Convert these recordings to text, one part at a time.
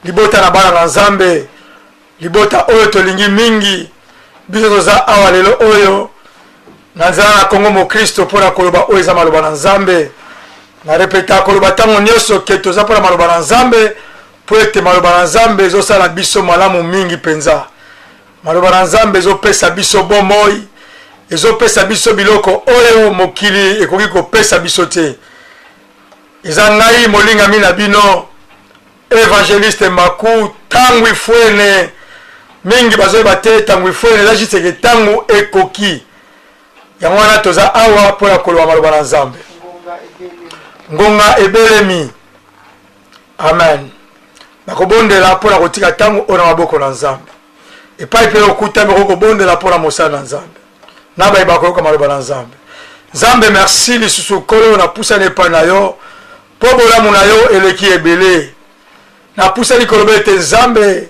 Libota na bana na Nzambe, libota oyo tolingi mingi. Biso toza awa lelo oyo na nzela na Kongo Mokristo mpo na koloba oyo eza maloba na Nzambe. Na repeta koloba ntango nyonso ke toza mpo na maloba na Nzambe, mpo ete maloba na Nzambe ezosala biso malamu mingi mpenza. Maloba na Nzambe ezopesa biso bomoi, ezopesa biso biloko oyo mokili ekoki kopesa biso te. Eza ngai molingami na bino Evangeliste Maku Tangu Ifuene. Mingi bazoyeba te Tangu Ifuene eza juste ke tangu ekoki. Yango wana toza awa mpo na koloba maloba na Nzambe. Ngonga ebelemi. Amen. Nakobondela mpo na kotika ntango oyo na maboko na Nzambe. Epai mpe okutami okoki kobondela mpo na mosala na Nzambe. Na baye bakoyoka maloba na Nzambe. Nzambe, merci lisusu Nkolo, napusani epai na yo mpo bolamu na yo eleki ebele. Napusani koloba ete Nzambe,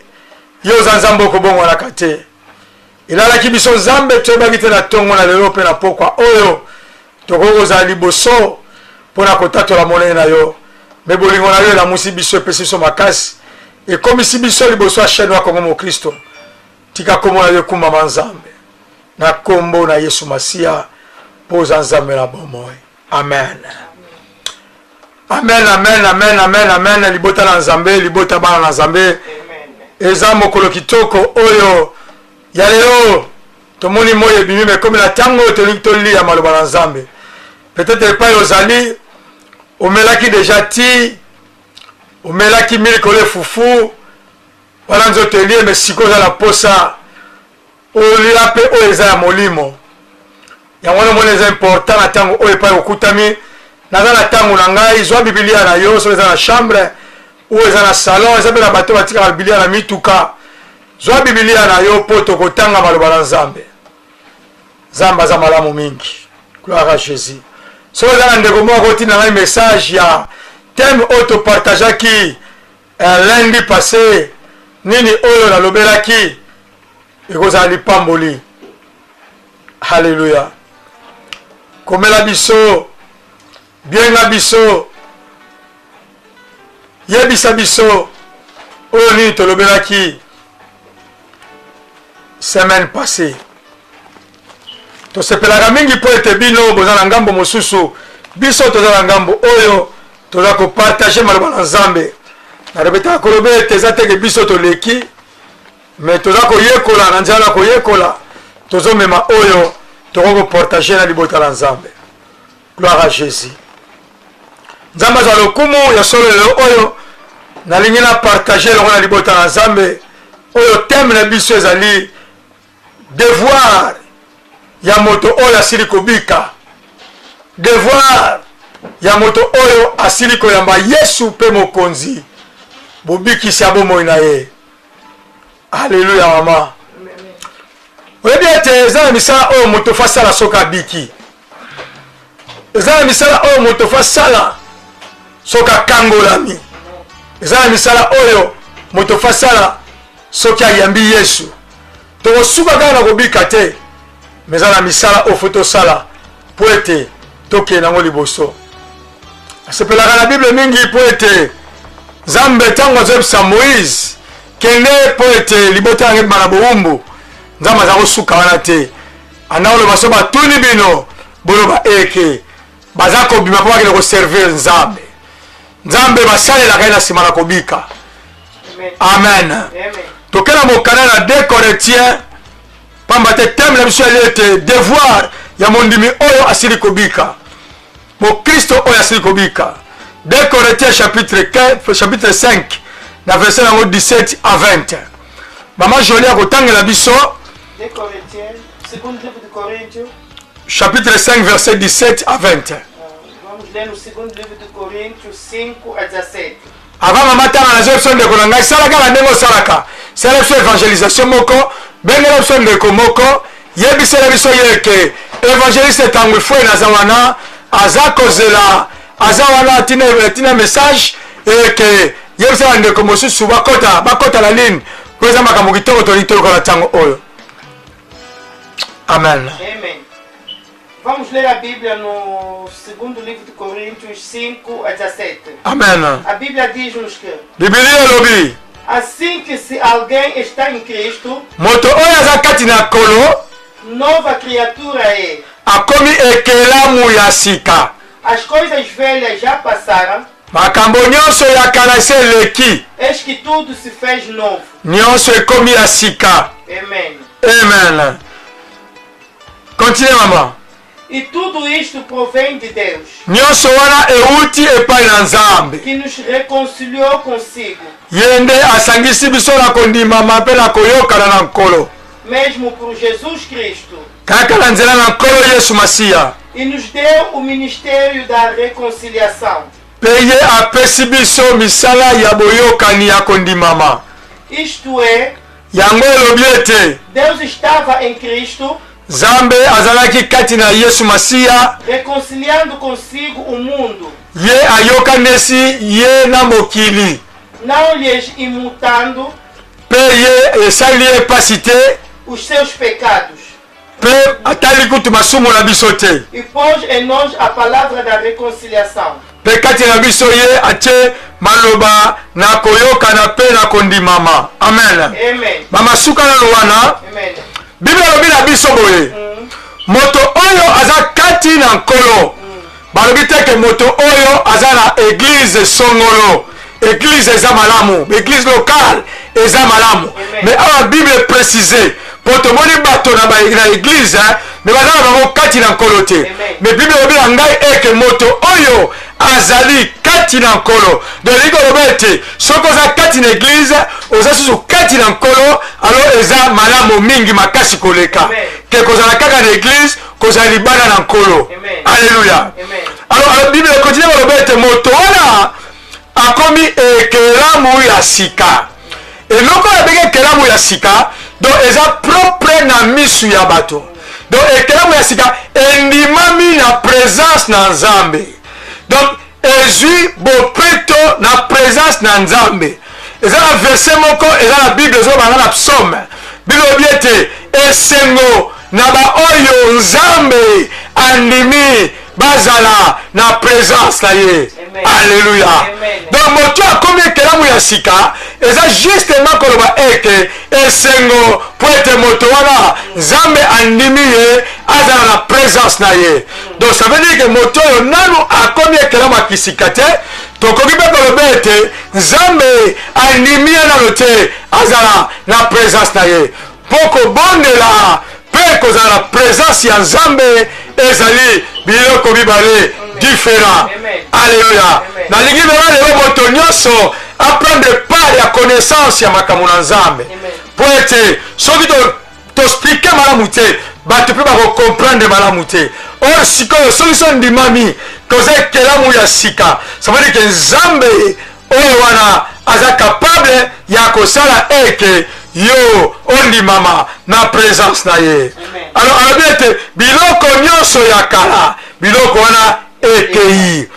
yo oza Nzambe okobongwanaka te. Elalaki biso Nzambe, toyebaki te na ntongo na lelo mpe na pokwa oyo tokoki kozala liboso mpo na kotatola monene na yo. Me bolingo na yo elamusi biso, epesi biso makasi, ekomisi biso liboso ya chaine ya Kongo Mokristo. Tika kombo na yo ekumbama Nzambe, na kombo na Yesu Masiya, mpo oza Nzambe na bomoi. Amen. Amen, amen, amen, amen, amen. Libota na Nzambe, libota bana na Nzambe. Eza mokolo kitoko oyo ya lelo. Tomoni moi ebimi, me ekomi na ntango oyo tolingi tolia maloba na Nzambe. Peut-être epai ozali omelaki deja ti, omelaki miliki ole fufu, wana nzoto elie, me sikoyo oza na posa olia mpe oyo eza ya molimo. Yango wana omoni eza important na ntango oyo epai okutami. Naza na ntango na ngai, zwa bibilia na yo, soki eza na chambre ou eza na salon, eza mpe na bato batikaka bibilia na mituka. Zwa bibilia na yo mpo tokotanga maloba na Nzambe. Nzambe aza malamu mingi. Gloire à Jésus. Soki eza na ndeko moko akotinda ngai message ya thème oyo topartageaki lundi passé, nini oyo nalobelaki, ekozala lipamboli. Haleluya. Komela biso, bienga biso, yebisa biso oyo nini tolobelaki semaine passée. Tosepelaka mingi mpo ete bino boza na ngambo mosusu, biso toza na ngambo oyo toza kopartage maloba na Nzambe. Narepetaka koloba ete eza teke biso toleki, me toza koyekola na nzela na koyekola, tozomema oyo tokoki kopartage na libota na Nzambe. Gloire à Jésus. Nzambe azwa lokumu ya solo. Lelo oyo nalingi na partage elongo na libota na Nzambe oyo thème na biso ezali devoir ya moto oyo asili kobika, devoir ya moto oyo asili koyamba Yesu mpe Mokonzi bobikisi ya bomoi na ye. Aleluya mama. Oyebi ete eza na misala oyo moto fa sala soki abiki, eza na misala oyo moto fa sala soki akangolami, eza na misala oyo moto fa sala soki ayambi Yesu. Tokosuka kaka na kobika te, me eza na misala oyo fo tosala mpo ete tokende yango liboso. Nasepelaka na Bible mingi mpo ete Nzambe ntango azoyebisa Moïse kende mpo ete libota yango ebima na bowumbu, Nzambe aza kosuka wana te. Anda koloba so batuni bino boloba eke baza kobima mpo bakende koservir Nzambe. Nzambe basalelaka ye na nsima na kobika. Amen. Toke na mokanda na 2 Corinthiens, pamba te thème na biso yali ete devoir ya mondimi oyo asili kobika, mokristo oyo asili kobika. 2 Corinthiens chapitre 15, chapitre 5 na verset yango 17 à 20. Mama Jolie akotangela biso 2 Corinthiens, segundo livro de Coríntios, chapitre 5 verset 17 à 20. Vamos ler no segundo livro de Coríntios 5 a 17. Avant mama tanga nazo biso ndeko na ngai, sala kaka ndenge osalaka, sala biso evangelisation moko, bengela biso ndeko moko, yebisela biso ye ke evangeliste Tango Ifwe naza wana, aza kozela, aza wana, tina, tina message eke yebisa bandeko mosusu bakota, bakota na ligne mpo eza makambo kitoko tolingi toyoka na ntango oyo. Amen. Amen. Vamos ler a Bíblia no segundo livro de Coríntios 5 a 17. Amen. A Bíblia diz-nos que Bibilia elobi assim que se alguém está em Cristo, moto oyo aza kati na Nkolo, nova criatura é. Akomi ekelamu ya sika. As coisas velhas já passaram, Makambo nyonso ya kala esi eleki, eis que tudo se fez novo. Nyonso ekomi ya sika. Amen. Amen. Continue, mama. E tudo isto provém de Deus, Nyonso wana euti epai na Nzambe, que nos reconciliou consigo, ye nde asangisi biso na kondimama mpe na koyokana na Nkolo, mesmo por Jesus Cristo, kaka na nzela na Nkolo Yesu Masiya, e nos deu o ministério da reconciliação. Mpe ye apesi biso misala ya boyokani ya kondimama. Isto é, Yango elobi ete Deus estava em Cristo, Nzambe azalaki kati na Yesu Masiya, reconciliando consigo o mundo, ye ayokanisi ye na mokili, não lhes imutando mpe ye esali ye mpasi te os seus pecados, mpe atali kutu masumu na biso te, e pôs em nós a palavra da reconciliação. Mpe kati na biso ye atie maloba na koyokana mpe na kondimama. Amen. Amen. Mama, suka nano wana. Amen. Bible elobi na biso boye: moto oyo aza kati na Nkolo, balobi te ke moto oyo aza na église songolo, église eza malamu, église locale eza malamu. Amen. Mais awa Bible précise, po tomoni bato na église, hein, mais baza na bango kati na Nkolo te. Amen. Mais Bible elobi na ngai eke moto oyo azali kati na Nkolo, donc elingi koloba ete soki oza kati na église, oza susu kati na Nkolo, alors eza malamu mingi makasi koleka Amen. ke kozala kaka na église, kozala libanda na Nkolo. Amen. Alleluya. Amen. Alors Bible ekontinue koloba ete moto wana akomi ekelamu ya sika. Eloko oyo abengi ekelamu ya sika, donc eza propre na misu ya bato. Donc ekelamu ya sika endimami na présence na Nzambe, donc ezwi bopeto na présence na Nzambe. Eza na verset moko eza na Bible, ezobanga na Psaume. Bible elobi ete esengo na baoyo Nzambe andimi bazala na présence na ye. Amen. Alleluya. Amen. Donc moto akomi ekelamu ya sika, eza justement koloba ete esengo po ete moto wana Nzambe andimi ye azala na présence na ye. Donc ça veut dire que moto oyo nanu akomi ekelamu ya kisika te, tokoki mpe koloba ete Nzambe andimi ye nano te azala na présence na ye, mpo kobondela mpe kozala na présence ya Nzambe ezali biloko mibale différent. Amen. Alleluya. Amen. Nalingi vraiment lelo moto nyonso aprendre part ya connaissance ya makambo na Nzambe, Amen. mpo ete soki toexpliquer malamu te, bato mpe bakocomprendre malamu te. Oyo sikoyo, soki so ndimami toza ekelamu ya sika, ça veut dire ke Nzambe oyo wana aza capable ya kosala eke yo ondimama na présence na ye. Amen. Alors alobi ete biloko nyonso ya kala, biloko wana ekei.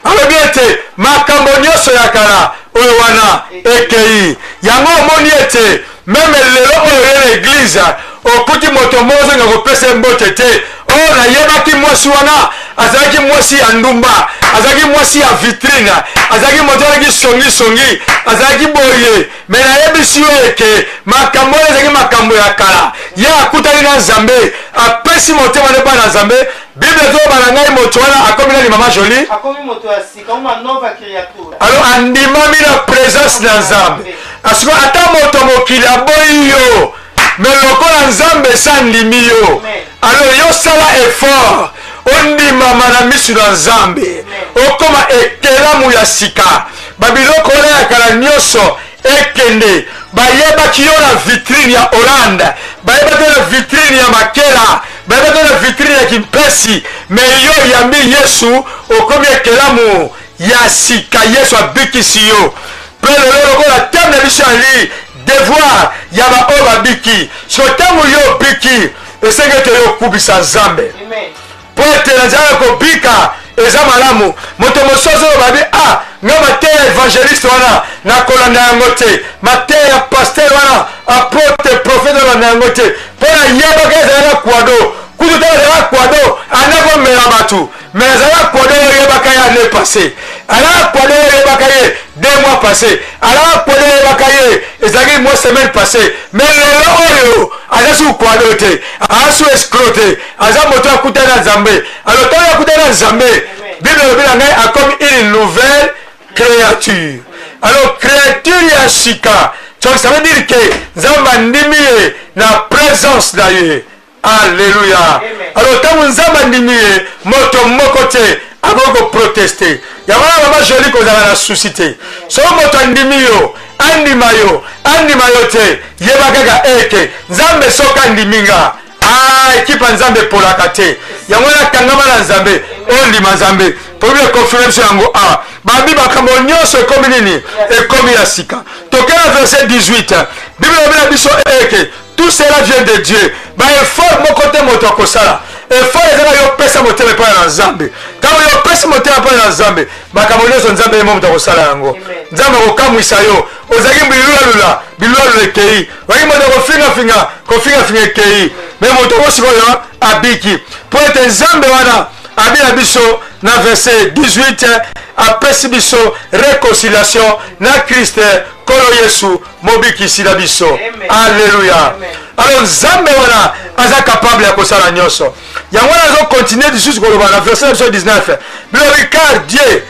Alobi ete makambo nyonso ya kala oyo wana ekei. Yango omoni ete même lelo oyo ye na église, okuti moto moko ozonga kopesa ye mbote te. Oyo nayebaki mwasi wana azalaki mwasi ya ndumba, azalaki mwasi ya vitrine, azalaki moto azalaki songisongi, azalaki boye. Mais nayebisi yo eke makambo oyo ezalaki makambo ya kala. Ye akutani na Nzambe, apesi motema nde mpa na Nzambe. Bible ezoloba na ngai moto wana akomi nani, mama Jolie? Akomi moto ya sika, uma nova criatura. Alors andimami na présence na Nzambe. Asiko ata moto mokili aboyi yo, mais lokola Nzambe esi andimi yo, alors yo sala effort ondimama na misu na Nzambe, okoma ekelamu ya sika. Babiloko wana ya kala nyonso ekende. Bayebaki yo na vitrine ya Hollande, bayebaki yo na vitrine ya Makela, bayebaki yo na vitrine ya Kimpesi, mais yo oyambi Yesu, okomi ekelamu ya sika. Yesu abikisi yo. Mpe lelo lokola thème na biso yali devoir ya baoyo babiki, so ntango yo obiki, esenge ete yo okubisa Nzambe. Amen. Mpo ete na nzela ya kobika eza malamu. Moto mosusu azoloba bi: "Ah, nga mateya ya évangéliste wana nakolanda yango te, mateya ya pasteur wana, apôtre, prophète, olanda yango te, mpo nayebaka ezalaka kwado." Kutu ntango azalaka kwado, anda komela bato, mais azalaka kwado oyo oyebaka ye année passée, azalaka kwado oyo oyebaka ye 2 mois passé, azalaka kwado oyo oyebaka ye ezalaki mwa semaine passée, mais lelo oyo aza su kwado te, aza su escroc te, aza moto akutani na Nzambe. Alors ntango akutani na Nzambe, Bible elobi na ngai akomi une nouvelle créature. Alors créature ya sika, donc ça veut dire que Nzambe andimi ye na présence na ye. Alleluia. Alors ntango Nzambe andimi ye, moto moko te akoki koproteste. Yango wana mama Jolie, kozala na souci te. Soki moto andimi yo, andima yo, andima yo te, yeba kaka eke Nzambe soki andimi nga, ah, ekipe ya Nzambe epolaka te. Yango wana kangama na Nzambe, ondima Nzambe. Po Bible econfirme biso yango awa. Babi makambo nyonso ekomi nini? Ekomi ya sika. Toke na verset 18. Bible elobi na biso eke tout cela vient de Dieu. Ba effort moko te moto akosala. Effort ezaka yo pesa motema epai na Nzambe. Ntango yo pesi motema epai na Nzambe, makambo nyonso Nzambe ye moko moto akosala yango. Nzambe akokamwisa yo. Ozalaki bilulalula, bilulalula ekei. Ozalaki moto kofingafinga, kofingafinga ekei. Mais moto yango sikoyo abiki. Mpo ete Nzambe wana abi na biso na verset 18, apesi biso réconciliation na Christ Nkolo Yesu mobikisi na biso. Alleluia. Alors Nzambe wana aza capable ya kosala nyonso. Yango wana azokontinue lisusu koloba na verset na biso 19, bilobi car Dieu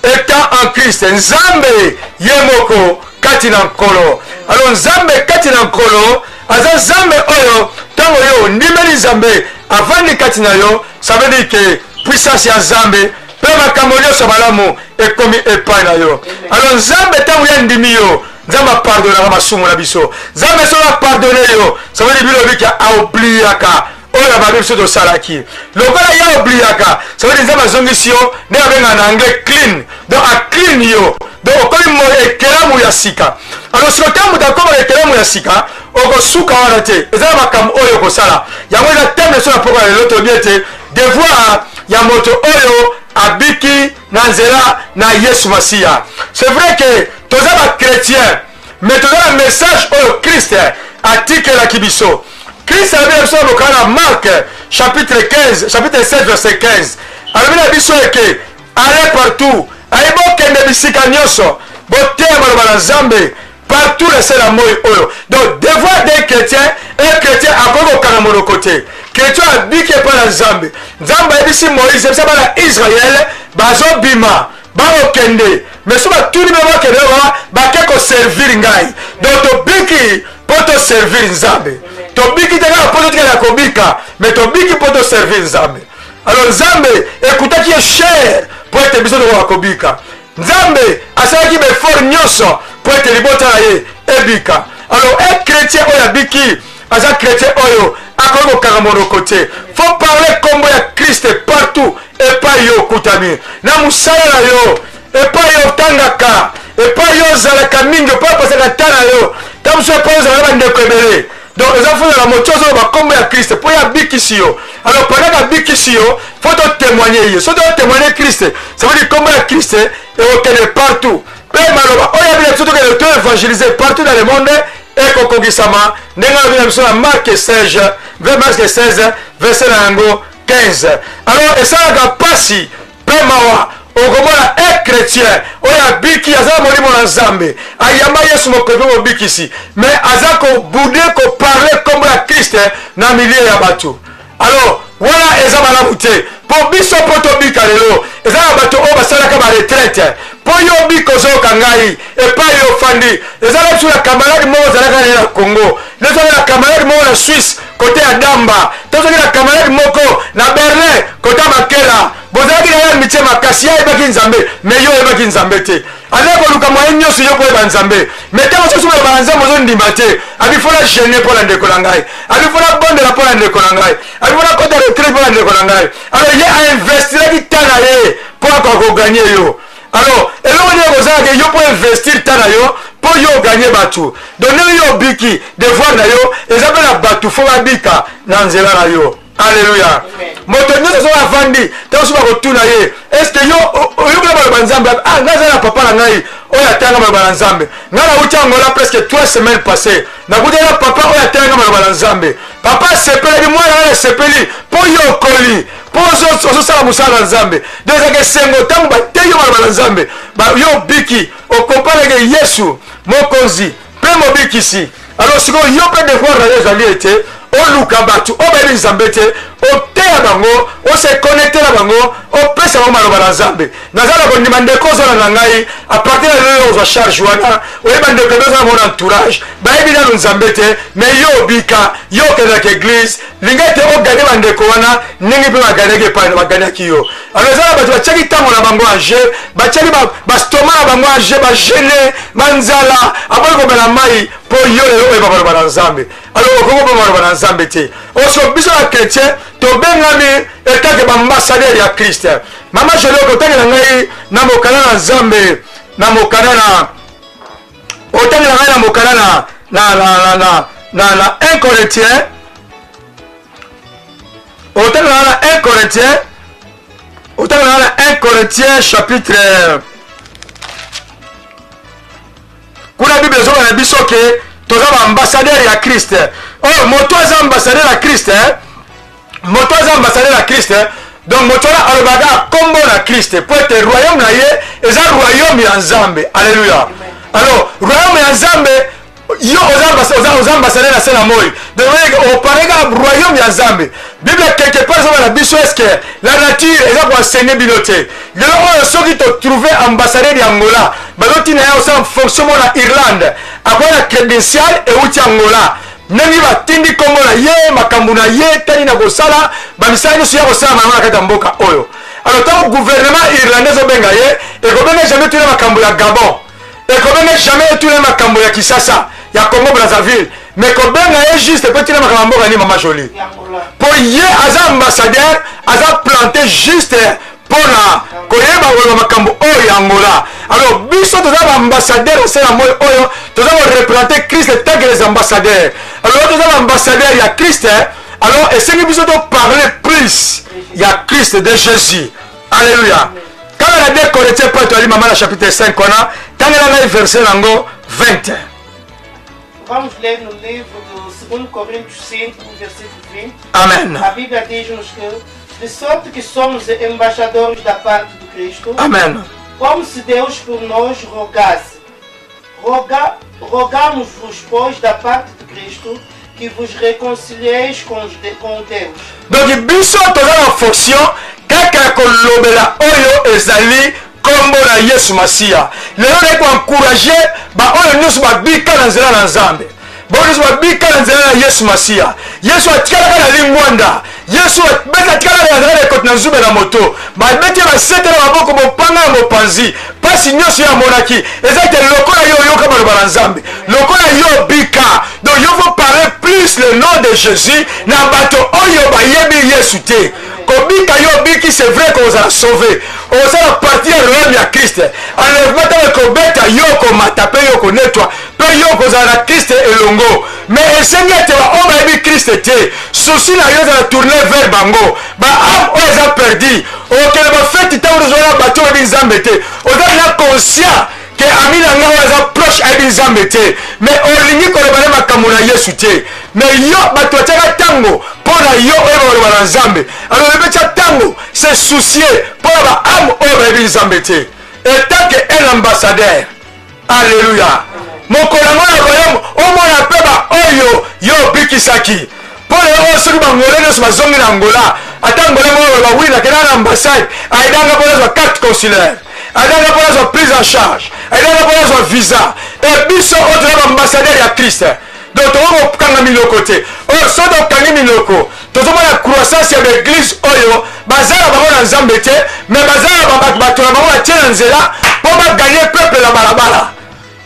étant en Christ, Nzambe ye moko kati na Nkolo. Alors Nzambe kati na Nkolo aza Nzambe oyo ntango yo ondimeli Nzambe avandi kati na yo, ça veut dire que puissance ya Nzambe mpe makambo nyonso malamu ekomi epai na yo. Alors Nzambe ntango ye andimi yo, Nzambe apardonaka masumu na biso. Nzambe soki apardonne yo, ça veut dire bilobi ke aobliaka oyo ya mabe biso tosalaki. Lokola ye aobliaka, ça veut dire Nzambe azongisi yo, nde babengaka na anglais clean. Donc aclean yo, donc okomi ekelamu ya sika. Alors sikoyo ntango moto akomaka ekelamu ya sika, okosuka wana te, eza na makambo oyo okosala. Yango eza thème na biso na pokwa ya lelo. Tolobi ete devoir ya moto oyo abiki na nzela na Yesu Masiya. C'est vrai que toza ba chrétien, mais toza na message oyo Christ atikelaki biso. Christ alobi na biso na mokanda na Marc chapitre 15, chapitre 7 verset 15, alobi na biso eke allez partout, aye bokende bisika nyonso, boteya maloba na Nzambe partout na se na moi oyo. Donc devoir d'un chrétien, un chrétien akoki kokanga monoko te. Chrétien abiki epai na Nzambe. Nzambe ayebisi Moïse, ayebisa bana Israël bazobima bakokende, mais so batuni bino bakende wana, bake koservir ngai. Donc tobiki mpo toservir Nzambe. Tobiki te kaka mpo totikala kobika, mais tobiki mpo toservir Nzambe. Alors Nzambe ekutaki ye cher mpo ete biso tokoka kobika. Nzambe asalaki ba effort nyonso mpo ete libota na ye ebika. Alors un chrétien oyo abiki aza chrétien oyo akoki kokanga monoko te. Faut parler kombo ya Christ partout epai yo okutami, na mosala na yo, epai yo otangaka, epai yo ozalaka mingi, epai opasaka ta na yo, ta mosusu epai ozalaka bandeko ebele. Donc eza faut ozala moto ozoloba kombo ya Christ mpo ye abikisi yo. Alors pendant abikisi yo, faut totémoigner ye. Soki totémoigner Christ, ça veut dire kombo ya Christ ekokende partout, mpe maloba oyo abina biso tokende to évangéliser partout dans le monde ekokokisama ndenge alobi na biso na Marc 16, Marc 16 verset na yango 15. Alors esalaka mpasi mpe mawa okomona un chrétien oyo abiki, aza na molimo na Nzambe, ayamba Yesu mokonzi mpe mobikisi, mais aza koboude koparle kombo ya Christ na milieu ya bato. Alors wana eza malamu te mpo biso mpo tobika lelo. Eza na bato oyo basalaka ba retraite mpo yo obika. Ozoyoka ngai epai yo ofandi, eza na biso na camarade moko ozalaka na ye na Congo, nde na camarade moko na Suisse kote ya Damba, to soki na camarade moko na Berlin kote ya Makela, bozalaki na ye amitié makasi. Ye ayebaki Nzambe, mais yo oyebaki Nzambe te. Azali koluka moyen nyonso yo koyeba Nzambe, mais ntango soki baloba na Nzambe, ozondima te. Abi faut na jeûner mpo na ndeko na ngai, abi faut na bondela mpo na ndeko na ngai, abi faut na kota retraite mpo na ndeko na ngai. Alors ye ainvestiraki temps na ye mpo akoka kogagner yo. Alors eloko nini ekozalaka yo mpo investir temps na yo mpo yo ogagner bato? Donc ndenge yo obiki, devoir na yo eza mpe na bato faut babika na nzela na yo. Alleluya. Moto nyonso soki avandi, ntango soki bakotuna ye: est-ce yo oyokela baloba Nzambe? Ah, ngai aza na papa na ngai. oyo atanga maloba na Nzambe. Ngai nauti Angola presque 3 semaines passées, nakutaki na papa oyo atanga maloba na Nzambe. Papa asepelaki, mwana ngai asepeli mpo yo okoli, mpo ozosala mosala na Nzambe. Donc ezalaka esengo ntango bateyi yo maloba na Nzambe, yo obiki, okompanake Yesu Mokonzi mpe Mobikisi. Alors sikoyo yo mpe devoir na yo ezali ete oluka bato oyo bayebi Nzambe te, oteya bango, ose connecte na bango, opesa bango maloba na Nzambe. Naza na kondima ndeko ozala na ngai a partir ya lelo ozwa charge wana, oyeba ndeko ebe oza na mon entourage bayebi nano Nzambe te, mais yo obika, yo okendaka eglise, linga ete oganye bandeko wana ndenge mpe baganyaki epai na baganyaki yo. Alors eza na bato batiaki ntango na bango en jeu, batiaki bastoma na bango en jeu, bagene, banzala, aboyi komela mai mpo yo lelo oyeba maloba na Nzambe. Alors okoki koboma maloba na Nzambe te. Oso biso ba chrétien tobengami etake baambassadeur ya Christ. Mama Jolie, okotangela ngai na mokanda na Nzambe, na mokanda na otangela ngai na mokanda na na na na na na 1 Corinthiens, otangela ngai na 1 Corinthiens, otangela ngai na 1 Corinthiens chapitre kuna Bible ezoba na biso ke toza ba ambassadeur ya Christ. Oyo moto aza ambassadeur ya Christ, moto aza ambassadeur ya Christ, donc moto wana alobaka kombo na Christ po ete royaume na ye eza royaume ya Nzambe. Alléluia. Alors royaume ya Nzambe, yo oza ambassadeur na se na moi, donc opareka royaume ya Nzambe. Bible quelque part ezoba na biso est-ce que la nature eza koenseigne bino te? Lelo oyo soki totrouve ambassadeur ya Angola, bazotina ye osala fonction moko na Irlande, akoya na credential euti Angola, ndenge batindi nkombo na ye, makambo na ye, tani na kosala bamisala nyonso ya kosala malamu na kati ya mboka oyo. Alors ntango gouvernement irlandais ezobenga ye, ekobenga jamais tuna makambo ya Gabon, ekobenga jamais etuna makambo ya Kisasa, ya Congo Brazzaville, mais kobenga ye juste mpo etina makambo ya mboka nini, mama Jolie, mpo ye aza ambassadeur, aza plante juste mpona koyeba koloba makambo oyo ya Angola. Alors biso toza baambassadeur osala moi oyo toza korepresente Christ tant que les ambassadeurs. Alors toza baambassadeur ya Christ, alors esengi biso toparle plus ya Christ de Jésus. Alléluia. Kaka na 2 Corinthiens mpo toyali mama na chapitre 5 wana, tangela ngai verset nango 20. Vamos ler no livro do 2 Coríntios 5, versículo 20. Amen. A Bíblia diz-nos que, de sorte que somos embaixadores da parte do Cristo. Amen. Como se Deus por nós rogasse. Rogamos-vos, pois, da parte de Cristo, que vos réconcilieis com, com Deus. Donc biso toza na fonction kaka ya kolobela oyo ezali kombo na Yesu Masiya. Lelo naye koencourage baoyo nyonso babika na nzela na Nzambe, baoyo nyonso babika na nzela na Yesu Masiya. Yesu atikalaka na lingwanda, Yesu abeti atikalaka na nzela na ekoti na nzube na moto, babeti basete na maboko, mopanga na mopanzi, mpasi nyonso ye amonaki eza ete lokola yo oyoka maloba na Nzambe, lokola yo obika. Donc yo faut parler plus le nom de Jésus na bato oyo bayebi Yesu te. Kobika yo obiki, c'est vrai kozala sauvé, ozala partie ya royaume ya Christ. Enlèvement ntango ekobeta yo okomata mpe yo okonetwa mpe yo okozala na Christ elongo. Mais esengi ete baoyo bayebi Christ te, souci na yo ezala tourne vers bango, baame oyo eza perdu. Okende bafeti ntango ozala bato oyo bayebi Nzambe te, oza na conscient ke ami na ngai oyo aza proche ayebi Nzambe te, mais olingi koloba na makambo na Yesu te. Mais yo bato batiaka ntango mpo na yo oyeba koloba na Nzambe. Alors oyebi tia ntango se soucier mpo na baame oyo bayebi Nzambe te, etant que un ambassadeur. Alleluia. Mokolo yango na royaume omona mpe baoyo yo obikisaki. Mpo na oyo soki bangole nyonso bazongi na Angola, ata Angola moko baloba wi nakenda na ambassade, aidanga mpo nazwa carte consulaire, aidanga mpo nazwa prise en charge, aidanga mpo nazwa visa. E biso oyo toza baambassadeur ya Christ, donc tokoki kokanga miloko te. Oyo soki tokangi miloko, tozomona croissance ya baeglise oyo baza na bango na Nzambe te, mais baza na bato na bango batie na nzela mpo baganye peuple na balabala.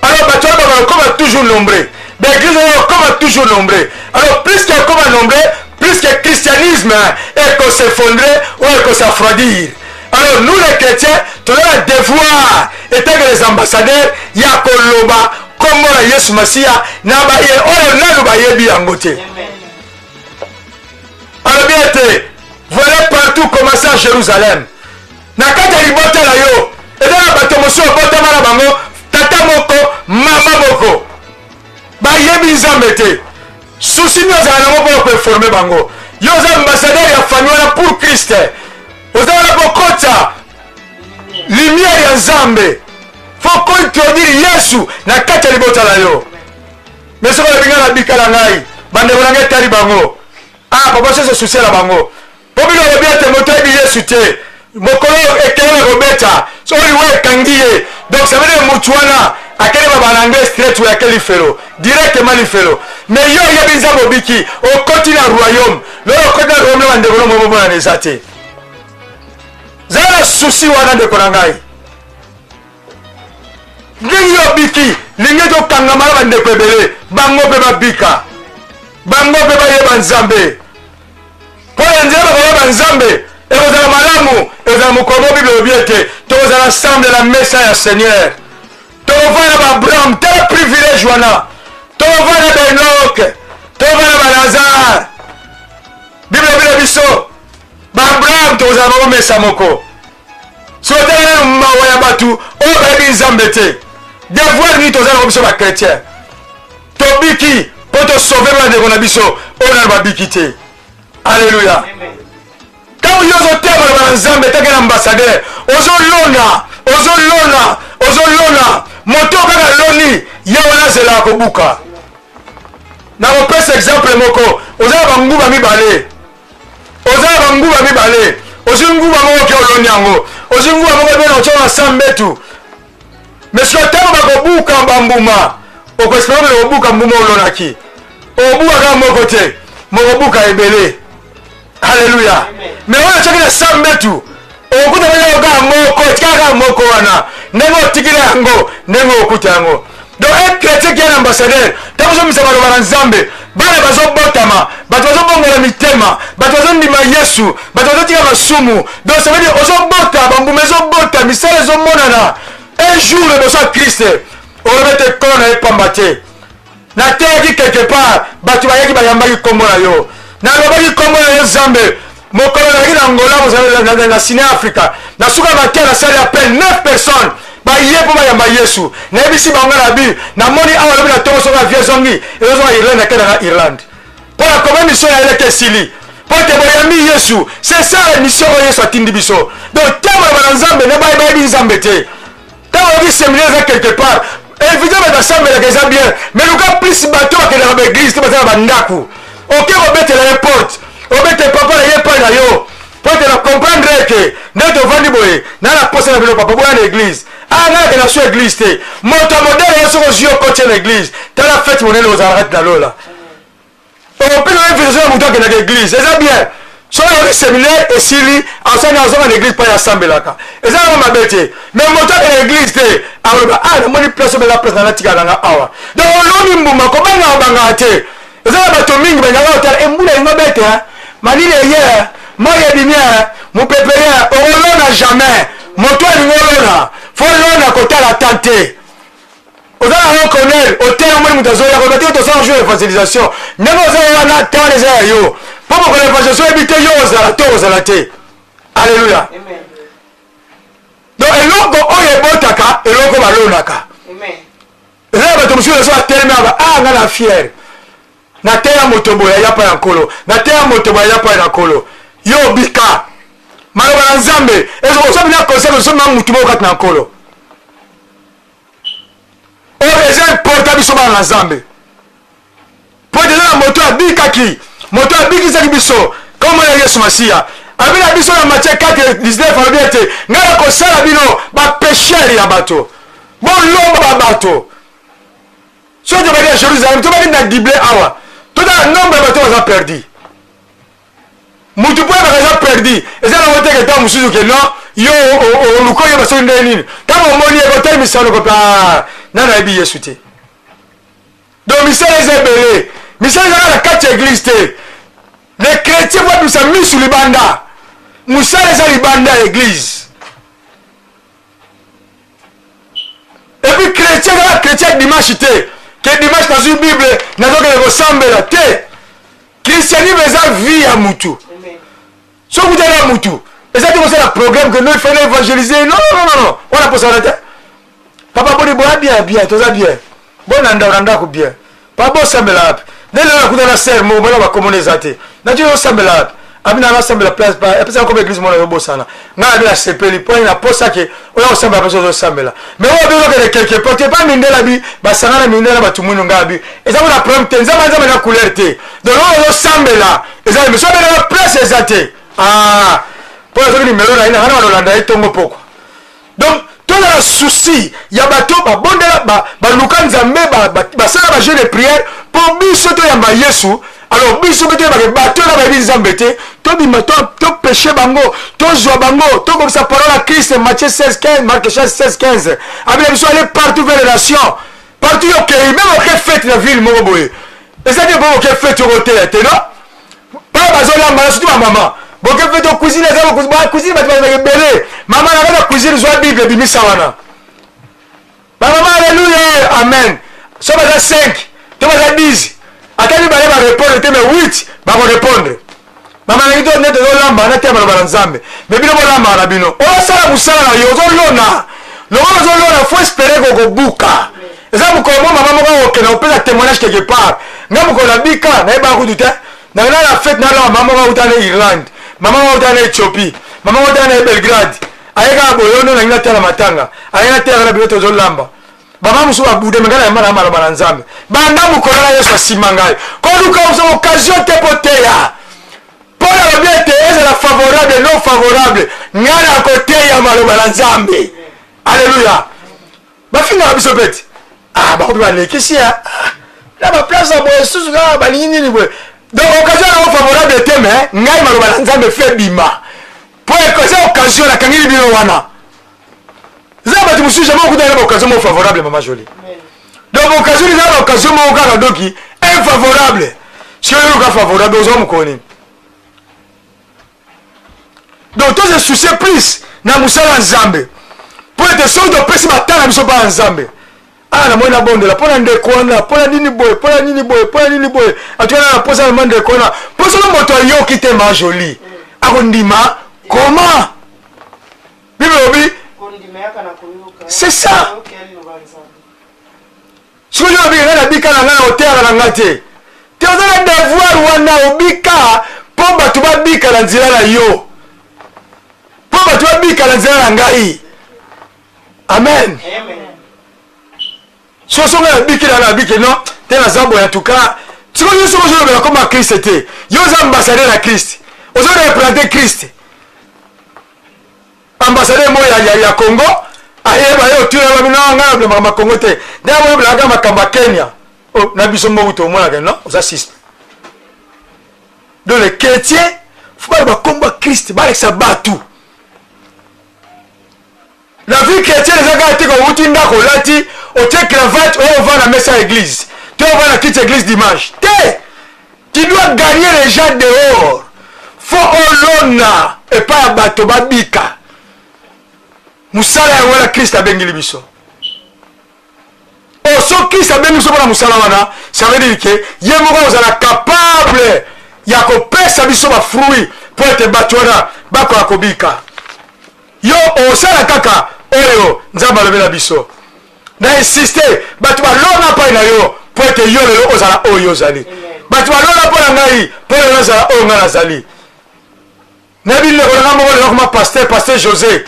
Alors bato wana bakokoma toujours nombreux, baeglise oyo bakokoma toujours nombreux. Alors plus que akoma nombreux, plus que christianisme ekos'effondrer ou ekos'afroidir. Alors nous les chrétiens toza na devoir etant que les ambassadeurs ya koloba kombo na Yesu Masiya na baye oyo nanu bayebi yango te. Alobi ete voilà partout commencer à Jérusalem. Na kati ya libota na yo eza na bato mosusu obotama na bango, tata Tata moko, mama moko, bayebi Nzambe te. Souci nini ozala nango mpona koinforme bango? Yo oza ambassadeur ya famille wana pour Christ, oza wana kokotisa lumière ya Nzambe. Fo kointroduire Yesu na kati ya libota na yo. Me soki olobi ngai nabika na ngai, bandeko na ngai etali bango. Ah papa, soso souci na bango. Mpo bino olobi ete moto ayebi Yesu te, mokolo oyo ekelele ekobeta, soki liwa ekangi ye, donc ça veut dire mutu wana akende ba bana anglais straight way, ake lifelo directement lifelo. Mais yo oyebi Nzambe, obiki, okoti na royaume. Lokola okoti na royaume na bandeko no momonana eza te. Zala na souci wana ndeko na ngai. Ndenge yo obiki, lingi ete okangama na bandeko ebele, bango mpe babika, bango mpe bayeba Nzambe. Mpo na nzela bakoyeba Nzambe ekozala malamu, ekozala mokolo moko Bible elobi ete tokozala ensemble na mesa ya Seigneur, tokovanda ba Abraham, tala privilège wana, tokovanda ba Enoch, tokovanda ba Lazare. Bible elobi na biso ba Abraham tokozala bango mesa moko. Soki otali nanu mawa ya bato oyo bayebi Nzambe te, devoir nini toza nango biso ba chrétien? Tobiki mpo tosauve bandeko na biso oyo nanu babiki te. Alleluya. Ntango yo ozoteya maloba na Nzambe etake na ambassadeur, ozolona, ozolona, ozolona. Moto kaka loni ye wana azelaka kobuka. Nakopesa exemple moko. Oza na banguba mibale, oza na banguba mibale, ozwi nguba moko ke oloni yango, ozwi nguba moko ebena otya na sa mbetu. Mais soki ntango bakobuka bambuma, okoespere mpe kobuka mbuma olonaki, okobuka kaka moko te, mokobuka ebele. Alleluya. Mais oyo otyaki na sa mbetu, okokuta mpe kaka moko, etikaka kaka moko wana, ndenge otikila yango, ndenge okokuta yango. Donc un chrétien qui est un ambassadeur, ntango ozomisa maloba na Nzambe, bana bazobotama, bato bazobongola mitema, bato bazondima Yesu, bato bazotika masumu. Donc ça veut dire ozobota, bambuma ezobota, misala ezomonana. Un jour liboso ya Christ, olobi ete nkolo na ye pamba te. Nateyaki quelque part, bato bayaki bayambaki nkombo na yo, nalobaki nkombo na yo Nzambe. Mokolo nazalaki na Angola, na Sine Africa, na suka mateya nasali appel 9 personnes baye mpo bayamba Yesu. Nayebisi bango na bi, namoni awa lobi na ntongo soki avie ezongi, ezozonga Irlande, nakenda na Irlande mpo na koma mission ya eleke esili, mpo ete boyambi Yesu. C'est ça la mission oyo Yesu atindi biso. Donc ntango na Nzambe na baye bayebi Nzambe te, ntango oyoki séminaire eza quelque part, invité bato basambelaka eza bien, mais luka plus bato bakendaka ba église te, baza na bandako, oke kobetela ye porte, obete papa na ye epai na yo, mpo ete na comprendre eke nde tovandi boye na na posa na bino, papa boya na église. Ah, ngai nakenda so église te. Moto ya modele yo soki ozwi okoti na église, tala fete monene ozala kati na lola. Okopesa invitation ya moto akendaka église eza bien. Soki ayoki séminaire esili, asani azonga na église mpo asambelaka, eza yango mabe te. Mais moto akenda église te, akoloba ah, namoni place oyo eza place na natikala nanga awa. Donc oloni mbuma, kobanga obangaka te. Eza na bato mingi balingaka kotala embula elingo bete, malili eye, moi ebimi, mopepe ye, okolona jamais. Moto alingi olona, fo lona kotala tan te. Oza na yo colonel otela, omoni moto azoya koloba te tosala jour évangélisation. Ndenge oza wana, ntango eza ya yo, mpo mokolo évangélisation oyebi te yo ozala to ozala te. Alleluya. Donc eloko oyo ebotaka eloko balonaka. Eza na bato mosusu bazo atelemi aba, ah, nga na fiere nateya moto boye aya pa ya nkolo, nateya moto boye aya pa ya nkolo. Yo obika maloba na Nzambe, ozobi na conseil, ozobi na mutu moko kati na nkolo. Oyo eza important biso bana na Nzambe, mpo ete eza na moto abikaki, moto abikisaki biso, kombo ya Yesu Masiya. Alobi na biso na Matthieu 4:19, alobi ete ngai nakosala bino bapeshere ya bato, bolomba ba bato. Soki tobaki na Jérusalem, tobaki na Dible awa, totala nombre ya bato baza perdu. Mutu mpo oyebaka eza perdu, eza nango teke ntango mosusu ke non, yo oluka oyeba soki ndenge nini. Ntango omoni ye kotelemisa lokola nani ayebi Yesu te. Donc misala eza ebele, misala ezaka na kati ya église te. Les chrétiens po abimisa misu libanda, mosala eza libanda ya église. Et puis chrétien kaka chrétien dimanche te, ke dimanche nazwi Bible nazokende kosambela te. Christianisme eza vie ya mutu. Soki okutani na mutu, eza te kosala programme que non, il fallait évangéliser. Non, non, non, non, wana posana te. Papa boni boya bien bien, toza bien. Bona ndako na ndako bien. Papa bosambela wapi? Nde lelo nakuta na sœur moko bona bakomona eza te. Nati osambela wapi? Abi na nasambela place pa epesa comme église mona yobosana. Ngai abi nasepeli po na posa ke oya kosambela place ozosambela. Mais oyo abi okende quelque part te pa mindela bi basangana mindela bato mwindu ngai abi eza kuna problème te nzambe nzambe na couleur te. Donc oyo ozosambela eza mais soki na place eza te. Ah po nazoki numero na ye na ngai na balolanda ye tongo pokwa. Donc tozala souci ya bato babondela baluka Nzambe, basala ba jeune de prière mpo biso toyamba Yesu. Alors biso mpe toyebake bato wana bayebi Nzambe te, tobima topeshe bango, tozwa bango, tokokisa parole ya Christ. Matthieu 16 15, Marc 16 15 abila biso aller partout vers les nations, partout yo okei, meme oke fete na ville moko boye, eza te mpo oke fete okoteya te, non pa bazolamba na surtout bamama boke mpe to cuisine eza cuisine bato bazalaka ebele mama na kaka cuisine zwa bible ebimisa wana bamama aleluya amen so baza 5 to baza 10 ata mibale barepondre te mais 8 bakorepondre mama nangi to nde tozolamba na te maloba na nzambe me bino bolambaka na bino osala mosala na yo ozolona lokola ozolona fo espere kokobuka eza mokolo mo mama moko akokenda kopesa témoignage quelque part nga mokolo nabika nayebaka kutu te nakenda na fete nalaka mama moko auta na Irlande, mama moko auta na Ethiopie, mama moko auta na Belgrade, aye kaka boye ono nangi natala matanga, aye nateyaka na bino tozolamba bama mosusu babude me ngai nayamba na maloba na Nzambe banda mokolo na Yesu asimba ngai koluka occasion te mpo teya mpo nalobi ete ezala favorable non favorable ngai nakoteya maloba na Nzambe. Aleluya. Bafingaka biso mpe ti ah bango mpe balekisi ya ah, na baplace ya boye susu kaka balingi nini boye. Donc occasion yango favorable te me ngai maloba na Nzambe fe bima mpo eza occasion nakangeli bino wana. Eza bato mosusu jamais okutana na baoccasion moko favorable mama Jolie. Donc occasion eza na occasion moko kaka doki infavorable. Soki oyoka favorable ozwa mokolo nini? Donc toze soucier plus na mosala ya Nzambe mpo ete soki topesi batala biso bana Nzambe awa namoni nabondela mpo na ndeko wana, mpo na nini boye, mpo na nini boye, mpo na nini boye, atuka na naposa na ndeko wana, mpo soki moto ayoki te ma Jolie akondima koma Bible elobi c'est ça. Soki yo obika ngai nabika na ngai na koteyaka na ngai te te, oza na devoir wana obika mpo bato babika na nzela na yo, mpo bato babika na nzela na ngai. Amen. Soso ngai nabiki na nabiki non te, naza boye en tout cas. Sikoyo yo soki ozolobela koma Christ te, yo oza ambassadeur ya Christ, ozo représenter Christ. Ambassadeur moko ya, ya, ya Congo ayeba ye otuna babi no ngai nalobela makambo ya Congo te, nde abolobelaka makambo ya Kenya. Oh, na biso moko tomonaka non oza suspect. Donc les chrétiens faut baloba kombo ya Christ, balakisa bato la vie chrétienne eza kaka te kowuti ndako olati otie cravate oyo ovanda na mesa ya église te, ovanda na kiti église dimanche te. Tu dois gagner les gens dehors. Faut olona epai ya bato babika. Mosala yango wana Christ abengeli biso. Oh, so Christ abengi biso mpona mosala wana, ça veut dire que ye moko akozala capable ya kopesa biso ba fruits mpo ete bato wana bakoka kobika. Yo osala kaka oyo Nzambe alobela biso. Na insiste, bato balona mpai na yo mpo ete yo lelo ozala oyo ozali. Bato balona mpo na ngai mpo lelo nazala oyo ngai nazali. Nayebi ndeko na ngai moko lelo akoma pasteur, pasteur José.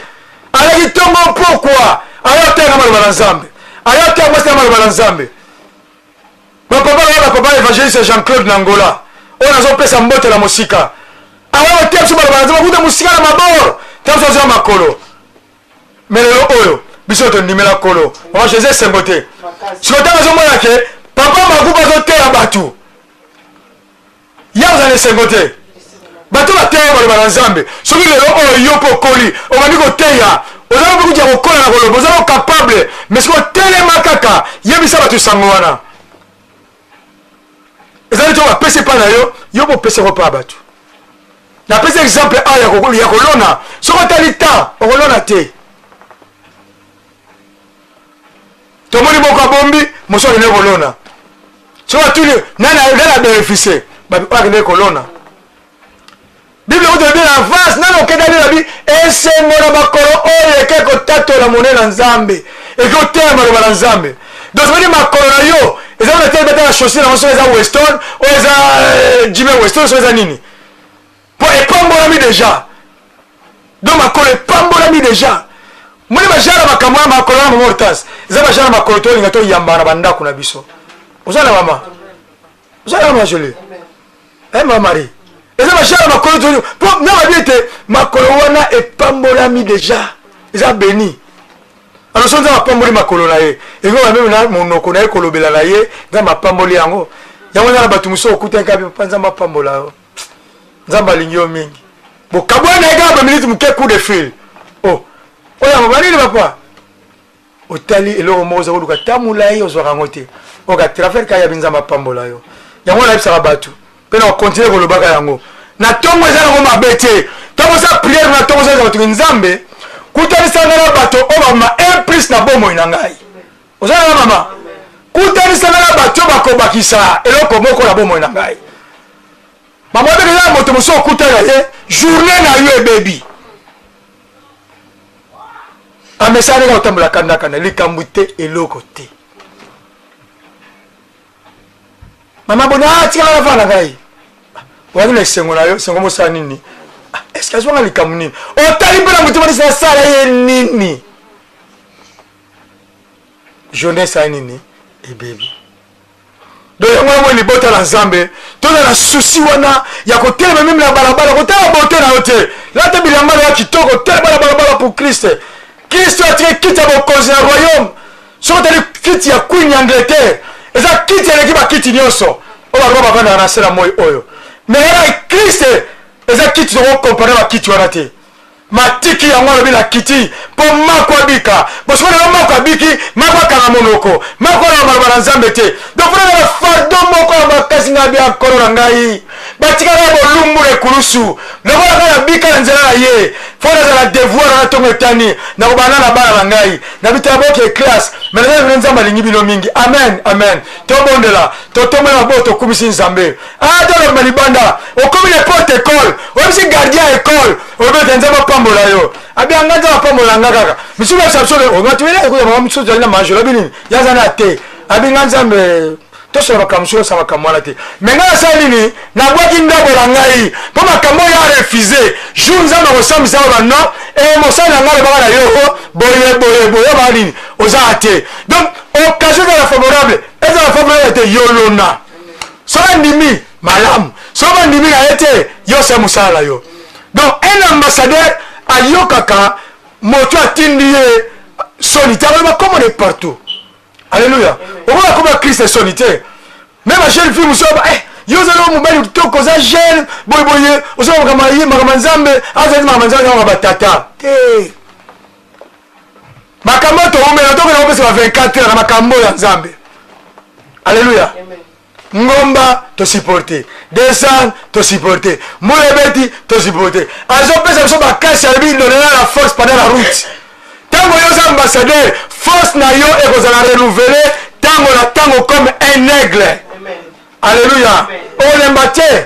Ayaki ntongo mpokwa, aya oteya maloba na Nzambe, aya oteya mwasi na maloba na Nzambe. Bapapa na bapapa évangéliste Jean-Claude na Angola, oyo nazopesa mbote na mosika, aya oteya biso maloba na Nzambe, akuta mosika na mabor, ntango biso azwa makolo. Me lelo oyo biso tondimela Nkolo. Mama José esengo te. Sikoyo ntango azomona ke papa Maguba azoteya bato, ye azala esengo te. Bato bateya maloba na Nzambe. Soki lelo oyo yo mpe okoli, obandi koteya, ozali mpe kutu ya kokola na koloba, ozali capable, mais soki otelema kaka, yebisa bato sango wana. Ezali to bapesi epai na yo, yo mpe opesi yango epai ya bato. Napesi exemple awa ya kolona. Soki otali temps, okolona te. Tomoni moko abombi, mosusu akende kolona. Soki atuni nani abénéficie, oyo akende kolona. Bible ekuti elobi na avance, nani okendaki na bi esengo na bakolo oyo eke kotatola monene na Nzambe. Eke oteya maloba na Nzambe. Donc ça veut dire makolo na yo eza na tele beta na chaussure na soki eza Weston, oyo eza euh, Jimmy Weston, soki eza nini. Po epambolami déjà. Donc makolo epambolami déjà. Moni ba genre makambo ya makolo na mortas. Eza ba genre makolo tolinga toyamba na bandako na biso. Oza na mama. Oza na mama Jolie. Eh mama Marie. Eza ba genre makolo tolinga. Po na babi ete makolo wana epambolami déjà. Eza béni. Alors soki Nzambe apamboli makolo na ye, elingi koloba meme na monoko na ye kolobela na ye, Nzambe apamboli yango. Yango eza na bato mosusu okutani kaka papa Nzambe apambola yo. Nzambe alingi yo mingi. Bokabwani na ye kaka ba minute moke coup de fil. Oh, oyo yango banini papa? Otali eloko moko oza koluka ta molai ozwaka yango te. Oka travers kaka yabi Nzambe apambola yo. Yango nayebisaka bato mpe na kokontinue kolobaka yango na ntongo eza nango mabe te ntango oza priere na ntongo oza bato nzambe kutanisa ngai na bato oyo bamama un plus na bomoi na ngai oza na mama kutanisa ngai na bato oyo bakobakisa eloko moko na bomoi na ngai mama ebeke eza na moto mosusu okutana ye journée na yo ebebi amesana ndenge kotambola kandakanda likambo te eloko te mama boni ah tikala na vanda ngai ozalaki na esengo na yo esengo mosala nini ah, eske azwanga likambo nini otali mpe na motema nisi nasala ye nini journée esala nini ebebi donc yango yango libota na nzambe toza na susi wana ya kotelema meme na balabala kotala bote na yo te lata bilamba na yo kitoko telema na balabala pour krist kristo atiki kiti ya bokonzi na royaume soki otali kiti ya queen ya angleterre eza kiti eleki bakiti nyonso oyo baroi bavandaka na se na moi oyo me wana krist eza kiti tokokompare bakiti wana te matiki yango alobi na kiti mpo mako abika bosiko lelo mako abiki mako akanga monoko mako aloba maloba na nzambe te donc mpona na fardo moko ya makasi ngai bia nkolo na ngai batikaka bolumbu na ekulusu lokola ngai nabika na nzela na ye fo nazala devoir na ntongo etani nakobanda na bana na ngai na bitala boke classe me naza bino nzambe alingi bino mingi amen amen tobondela totomboli maboko tokumisi nzambe atolobima ah, libanda okomi na porte école oyebisi gardien ya école olobi ete nzambe apambola yo abia nga nzambe apambola nga kaka misusu bayebisa biso onatuelaa mosusu ozali na majolo abi nini yaza na te abi nga nzambe tosola makambo mosusu osala makambo wana te me ngai nasala nini nabwaki ndako na ngai mpo makambo oyo arefuse jour nzambe akosambisa yo bano e mosali na ngai alobaka na yo oh, boye boye boye obaka nini oza te donc occasion ezala favorable ezala favorable te yolona soki andimi malamu soki bandimi na ye te yo osala mosala na yo donc un ambassadeur ayokaka moto atindi ye soni te akoloba komona partout Alléluia. Okola koma Christ soni te. Même ba jeune fille mususu ba eh yo ozali oyo mobali kitoko oza jeune boye boye oza makambo ya ye makambo ya nzambe azali makambo ya nzambe makambo ya tata te makambo oyo toumela tokenda kopesa ba 24 heures na makambo ya nzambe alleluya ngomba tosupporte descendre tosupporte mbula ebeti tosupporte azopesa biso bakasi alobi donnera la force pendant la route ntango yo oza ambassadeur force na yo ekozala renouvele ntango na ntango comme un aigle alleluya olemba te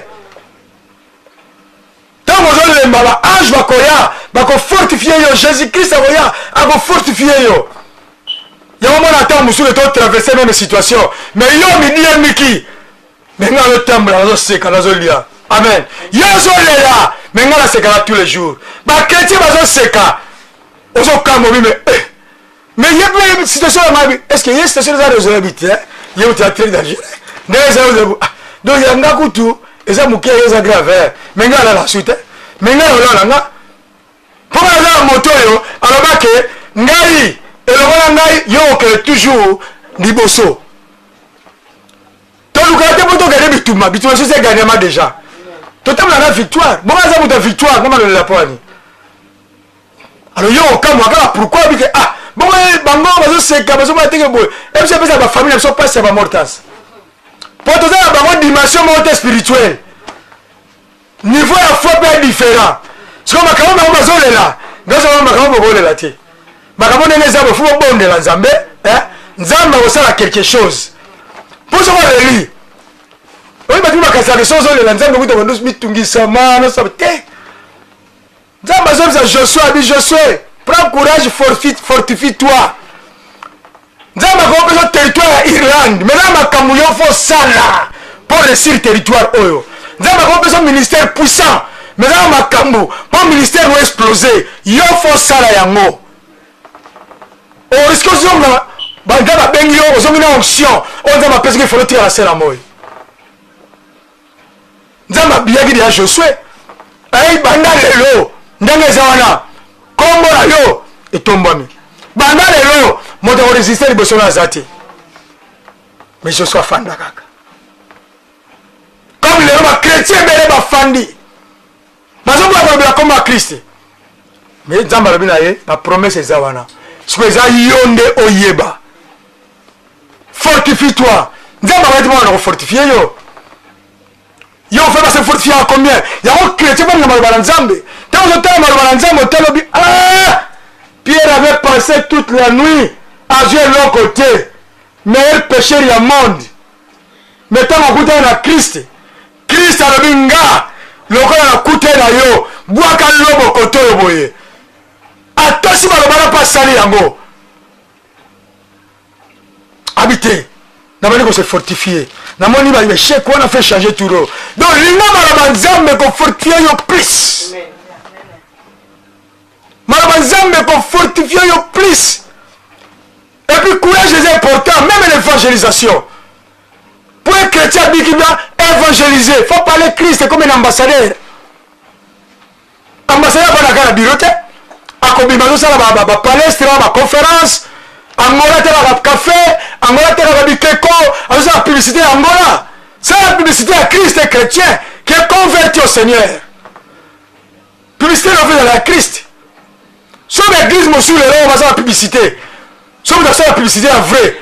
ntango ozolemba ba ange bakoya bakofortifie yo jésus christ akoya akofortifie yo yango mona ntango mosusu to traverse meme situation mais yo midiemiki me ngai nazotambola nazoseka nazolia amen yo ozolela me ngai nasekaka tous les jours bakretien bazoseka ozokamwa obi me eh, mais ye mpe situation ya mabi est ce que ye situation eza raisonnable te ye moto ya très dangereux ndenge eza ah, donc ya nga kutu eza moke ye eza grave eh. mais ngai alala su te mais ngai olala nga mpo nga naza na moto oyo aloba ke ngai elongo na ngai yo okende toujours liboso tolukaka te mpo tokende bitumba bitumba sosi egagnama déjà totambola na victoire bongo aza moto ya victoire nga malolela mpo ani alors yo okamwa kaka pourquoi bike ah bongo bango bazoseka bazomona teke boye ebiso epesa bafamille na biso mpasi ya bamortance mpo toza na bango dimension moko te spirituelle niveau ya foi mpe ya différent sikoyo makambo bango bazolela ngazo makambo bokolela te makambo ndenge eza boye fo bobondela nzambe eh? nzambe akosala quelque chose mpo soki oleli oyi bato bakanisaka soki ozolela nzambe kuta bando mitungisama nosaba te Nzambe azobisa Josue abi Josue prends courage fortifie toi. Nzambe akopesa territoire ya Irlande, mais na makambo yo fo sala mpo réussir territoire oyo. Nzambe akopesa ministère puissant, mais na makambo mpo ministère oyo explose, yo fo sala yango. Oriske ozonga banda babengi yo, ozongi na onction oyo Nzambe apesaki, folo tika na se na moi. Nzambe abiyaki deja Josue, ayi banda lelo ndenge eza wana, kombo na yo etombwami. Banda lelo moto akoresiste liboso na aza te. Mais Josue afanda kaka. Comme lelo ba chrétien ebele bafandi, bazoboya kolobela kombo ya Christ. Mais Nzambe alobi na ye, ba promesse eza wana. Sikoyo eza yo nde oyeba. Fortifie toi. Nzambe abalaki mwana na kofortifie yo. Yo ofai base fortifie ya combien? Yango chrétien balinga maloba na Nzambe. Ntango ozotala maloba na Nzambe otalobi ah! Pierre avait passé toute la nuit azwi eloko te. Meilleur pêcheur ya monde. Mais ntango akutani na Christ, Christ alobi nga lokola nakutani na yo, bwaka lobo kote oyo boye. Atosi maloba na mpe asali yango. Abi te nabandi ko se fortifier, namoni ba echec wana fait changer tour. Donc linga maloba Nzambe ko fortifier yo plus. Maloba Nzambe ko fortifier yo plus. Et puis courage est important, même l'évangélisation. Pour un chrétien qui doit évangéliser, faut parler Christ comme un ambassadeur. Ambassadeur abandaka na bureau te, akobima azosala ba palestre, ba conférence. Angola atekaka café, Angola atekaka bikeko, azosala publicité ya Angola. C'est la publicité ya Christ chrétien qui est converti au Seigneur. Publicité na ya Christ. Soki ba église mosusu lelo basala publicité, soki basala publicité ya vrai,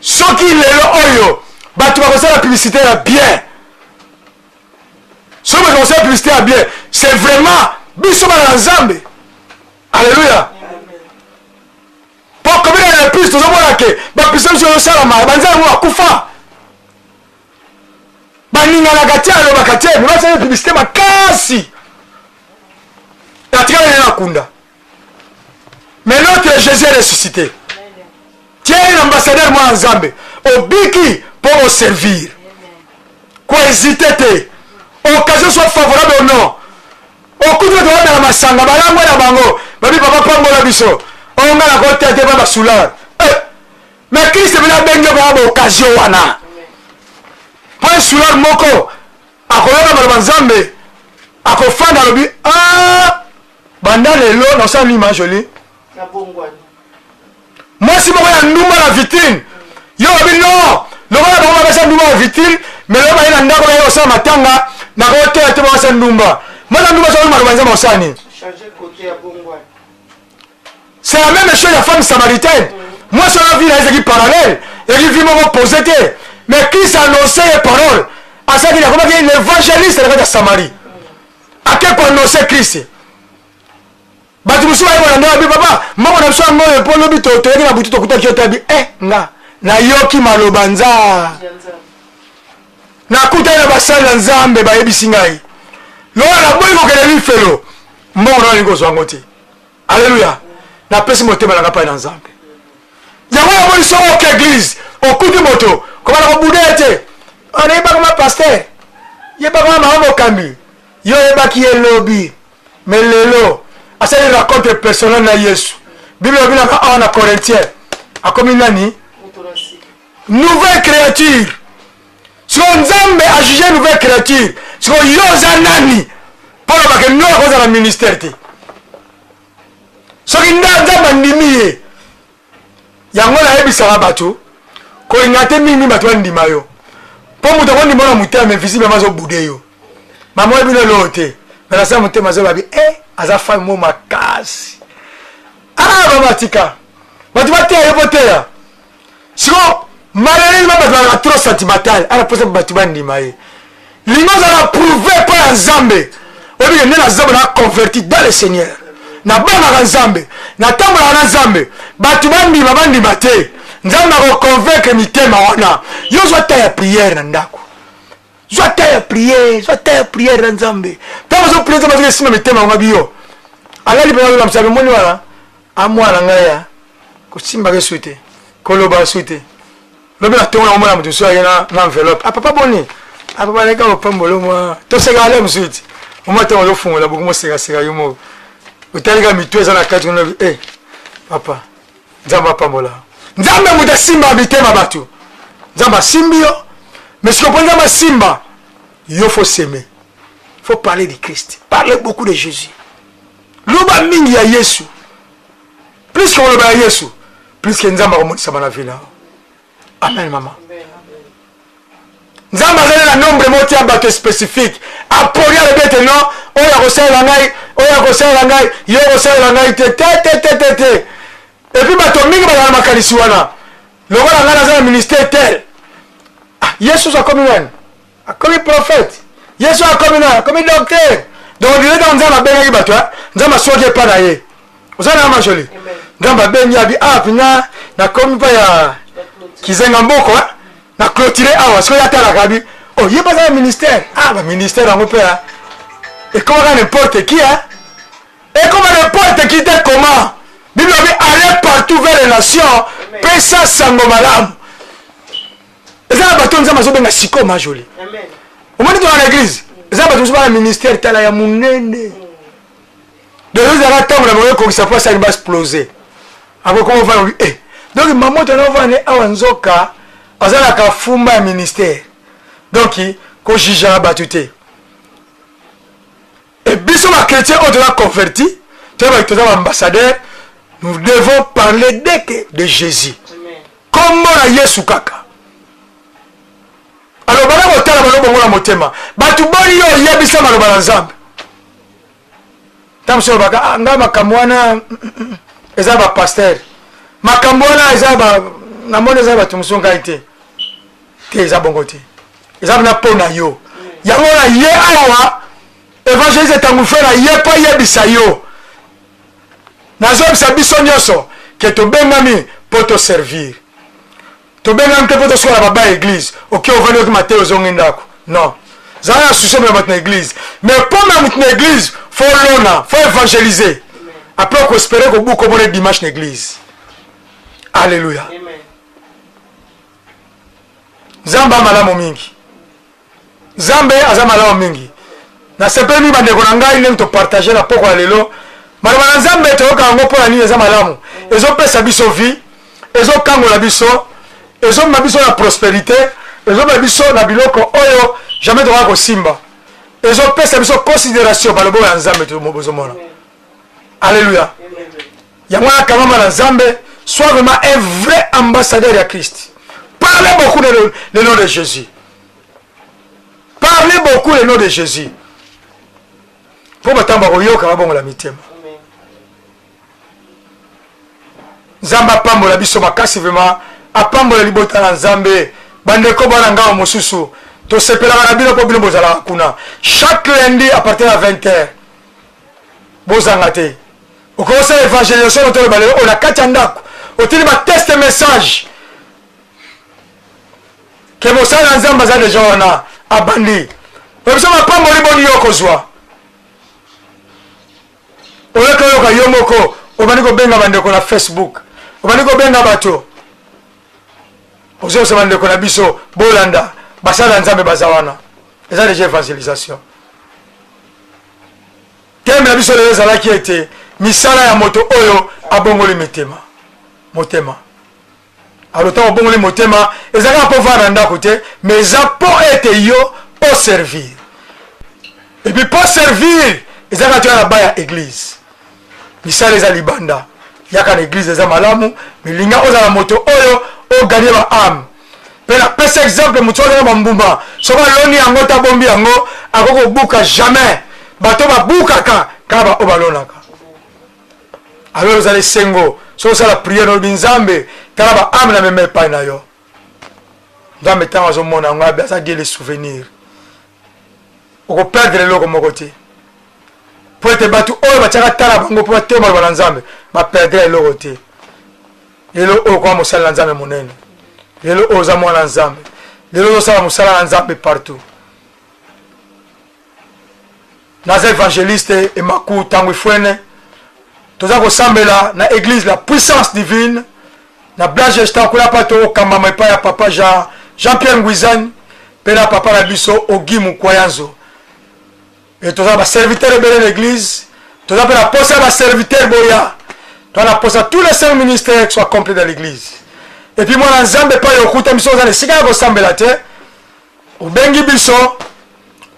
soki lelo oyo bato bakosala publicité ya bien, soki bato bakosala publicité ya bien, c'est vraiment biso bana na Nzambe. Alléluia. Po kobina na église tozomona ke ba publicité mosusu ezosalama, banzambe yango bakufa, baninganaka te, alobaka te, mais basala publicité makasi, atikali na kunda. Mais l'autre Jésus est ressuscité. Tu es un ambassadeur mwana Nzambe, obiki po oservir. Ko hésiter te, occasion soit favorable ou non. Okuti bato bamela masanga, balangwe na bango, babi papa pambola biso, oyo nga nakoteya te pa basular. Mais Christ bino abengi yo kaka ba occasion wana. Po insular moko akoyoka maloba Nzambe, akofanda alobi ah, banda lelo nasala nini ma jolie? Mwasi moko ya ndumba na vitrine, yo olobi non, lokola bango babasa ndumba na vitrine, mais lelo baye na ndako baye kosala matanga, nakoteya te babasa ndumba. Mwana ndumba soki maloba Nzambe akosala nini? C'est la même chose ya femme samaritaine. Mwasi wana vie na ye ezalaki parallèle, ezalaki vie moko posé te. Mais Christ a annoncé ye parole. Asalaki akomaki l'évangéliste na kati ya Samarie. Ake ko annoncer Christ. Bato mosusu baye kolanda ye, papa, mbongo na biso yango oyo, mpo lobi toyaki na butu tokutaki yo te. Abi, nga nayoki maloba nza. Nakutani na basali na Nzambe bayebisi ngai. Lokola naboyi kokende lifelo, mbongo na nalingi kozwa yango te. Alléluia. Napesi motema na ngai mpai na Nzambe. Yango namoni soki oke église okuti moto kobanda kobuda ye te. Nayebaka ma pasteur, yebaka ma mama mokambi, yo oyebaki ye lobi, mais lelo asali rencontre personnelle na Yesu. Bible elobi na awa na Corinthien, akomi nani? Nouvelle créature. Sikoyo Nzambe a juge nouvelle créature. Sikoyo yo oza nani mpo olobaka no akozala na ministère te? Soki nde Nzambe andimi ye, yango nayebisaka bato kolinga te mingi bato bandima yo, mpo moto akondima na motema mais visiblement azobude yo. Mama oyebi no eloko te, mais nasala motema azoba bi aza femme mo makasi. Ah mama tika bato bateya yo boteya. Sikoyo malheureusement bato bazalaka trop sentimental, ala mposa bato bandima ye. Linga ozala prouve mpo ya Nzambe. Oyebi ke nde naza na converti dans le Seigneur, nabangaka Nzambe, natambolaka na Nzambe. Bato bandima bandima te, Nzambe akoconvaincre mitema wana. Yo zwa ta ya prière na ndako, zwa ta ya prière, zwa ta ya prière na Nzambe. Ntango ozo prier Nzambe azoki esimba mitema yango biyo alali mpenza azolamisa moni wana amwana ngai ya kosimbaka esu te. Koloba su te. Lobi na tongo nakomona moto mosusu aye na enveloppe. Ah papa boni? Ah papa leka kopambola mwa. Toseka ale mosusu ti. Omwa ntango ozofungola buku mosekaseka yo moko. Otali kaka mitu eza na kati kuna eh papa Nzambe apambola. Nzambe moto asimba mitema bato. Nzambe asimbi yo. Mais sikoyo mpo Nzambe asimba yo faut semer. Faut parler du Christ. Parler beaucoup de Jésus. Loba mingi ya Yesu. Plus que koloba ya Yesu, plus que Nzambe akomonisama na vie na yo. Amen mama. Nzambe azali na nombre moko ya bato spécifique. Aponi alobi ete non, oyo akosalela ngai, oyo akosalela ngai, ye okosalela ngai te te te te te te. Et puis bato mingi bazala na makanisi wana. Lokola ngai naza na ministère tel. Ah, Yesu akomi nani? Akomi prophète. Yesu akomi nani? Akomi docteur. Donc on dirait ntango Nzambe abengaki bato, Nzambe aswaki epa na ye. Oza na ma jolie. Nzambe abengi abi ah pina nakomi pa ya kizenga mboko eh? na clôturer awa sikoyo atalaka abi oh ye baza na ministère ah ba ministère yango mpe ekomaka n'importe qui hein? Ekoma n'importe qui te comment Bible abi aller partout vers les nations pesa sango malamu eza na bato nzambe azobenga sikoyo ma jolie omoni toka na église eza na bato mosusu bana ministère tala ya monene donc ezalaka ntango na bango ekokisa mpo asali basplose akokoma ofana eh donc mamoto na ofana awa nzoka azalaka fumba ya ministère donc kojijaka bato te Et biso ba chrétiens oyo toza converti, toyeba toza ba ambassadeurs, nous devons parler dès que de Jésus. Kombo na Yesu kaka. Alors bana kotala bango bongo na motema. Bato boni yo oyebisa maloba na Nzambe. Ntango mosusu olobaka ah, ngai makambo wana mm, mm, mm, eza ba pasteur. Makambo wana eza ba namoni eza bato mosusu ngai te. Te eza bongo te. Eza na mpo na yo. Yango na ye awa evangeliste tango frère ye mpo ayebisa yo. Nazoyebisa biso nyonso ke tobengami mpo toservir. Tobengami te mpo tosuka na baba ya eglise. Oke ovandi oki mateya ozongi ndako. Non. Zala na souci omema bato na eglise. Mais mpo omema moto na eglise, faut lona, faut évangéliser. Après okoespere kobuka omona dimanche na eglise. Alléluia. Amen. Nzambe a malamu mingi. Nzambe aza malamu mingi. Nasepeli mingi bandeko na ngai ndenge topartage na poko ya lelo. Maloba na Nzambe toyoka yango mpo na nini eza malamu. Ezopesa biso vie, ezokangola biso, ezomema biso na prosperite, ezomema biso na biloko oyo jamais tokoka kosimba. Ezopesa biso consideration balobo ya Nzambe bozomona. Alléluia. Yango wana kangama na Nzambe, sois vraiment un vrai ambassadeur ya Christ. Parlez beaucoup le, le nom de Jésus. Parlez beaucoup le nom de Jésus. Mpo batango bakoyoka babongola mitema. Nzambe apambola biso makasi vraiment, apambola libota na Nzambe. Bandeko bana ngambo mosusu tosepelaka na bino mpo bino bozalaka kuna chaque lundi à partir ya 20h bozanga te. Okosala evangelisation na toloba lelo oyo na kati ya ndako otindi ba test message ke mosali na Nzambe aza deja wana abandi obiso mapamboli boni yo okozwa oyoka oyoka yo moko obandi kobenga bandeko na Facebook obandi kobenga bato ozoyosa bandeko na biso bolanda basali ya Nzambe baza wana eza deja evangelisation. Thème na biso lelo ezalaki ete misala ya moto oyo abongoli mitema. Motema. Alors ntango obongoli motema, eza kaka mpo ovanda na ndako te, mais eza mpo ete yo oservir. Et puis mpo servir, eza kaka toya na ba ya église. Misala eza libanda. Yaka na église eza malamu, mais linga ozala moto oyo oganye ba âme. Mpe napesa exemple moto oyo aza na bambuma soki aloni yango te abombi yango akoki kobuka jamais. Bato babukaka kaka baoyo balonaka. Alors ozala esengo soki osala priere olobi Nzambe tala ba ame na mema epai na yo. Nzambe ntango azomona yango abe aza die le souvenir. Okoperdre eloko moko te mpo ete bato oyo batiaka tala bango mpo batema maloba na Nzambe baperdre eloko te. Lelo oyo okoma mosali na Nzambe monene. Lelo oyo oza mwana Nzambe. Lelo ozosala mosala na Nzambe partout. Naza evangeliste Emaku Tango Ifuene. Toza kosambela na église la puissance divine. Na Blagestan kuna pa tokokambama epai ya papa Jean Jean-Pierre Ngwizani mpe na papa na biso Ogi Mukwayanzo. Et toza ba serviteurs ebele na église, toza mpe na posa ya ba serviteurs boya. Toza na posa tous les cinq ministères soient complets dans l'église. Et puis mwana Nzambe epai okuta biso oza na esika ya kosambela te, obengi biso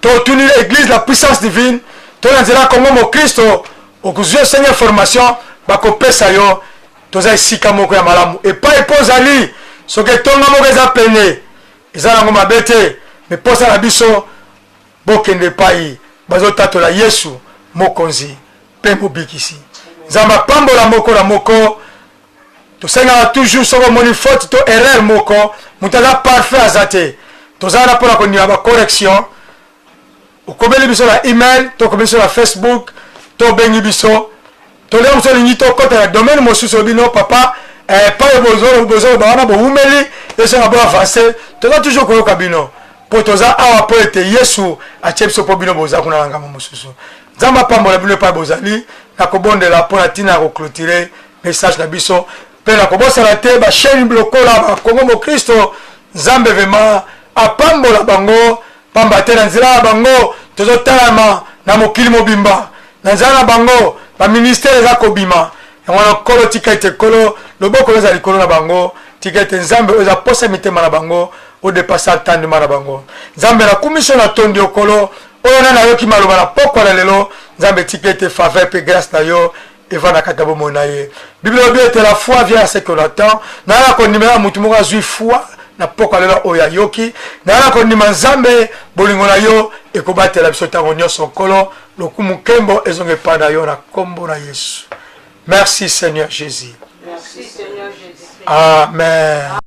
totuni église la puissance divine to na nzela ya Congo mokristo okozwi osengi information bakopesa yo. Toza esika moko ya malamu epai mpo ozali, soki etonga moko eza pene eza nango mabe te, me posa na biso bokende epai bazotatola Yesu Mokonzi mpe Mobikisi. Nzambe apambola moko na moko. Tosengaka toujours soki omoni faute to erreur moko, moto aza parfait aza te, toza wana mpona kondima ba correction. Okomeli biso na email to okomeli biso na Facebook to obengi biso tolia mosusu olingi tokɔta na domaine mosusu oyebi no papa epai eh, bozoloba wana bowumeli esenga bo avance, toza toujours koyoka bino mpo toza awa mpo ete Yesu atie biso mpo bino boza kuna na ngambo mosusu. Nzambe apambola bino epai bozali. Nakobondela mpo na ntina ya koclotire message na biso mpe nakobosana te bachaine lokola bakongo mokristo. Nzambe vraiment apambola bango, pamba te na nzela na bango tozotalama na mokili mobimba, na nzela na bango baministere eza kobima. Yango wana Nkolo, tika ete Nkolo loboko eza likolo na bango, tika ete Nzambe oyo eza posa mitema na bango odepasa entendement na bango. Nzambe, nakumisi yo, natondi yo Nkolo oyo na nayoki maloba na pokwa na lelo. Nzambe, tika ete faveur mpe grâce na yo evanda kati na bomoi na ye. Bible elobi ete la foi vient à ce qu'on attend. Naya na kondima ya motu moko azwi foi na pokwa lelo oyo ayoki. Naya na kondima Nzambe, bolingo na yo ekobatela biso ntango nyonso. Nkolo, lokumu nkembo ezonga epai na yo na nkombo na Yesu. Merci Seigneur Jésus. Merci Seigneur Jésus. Amen.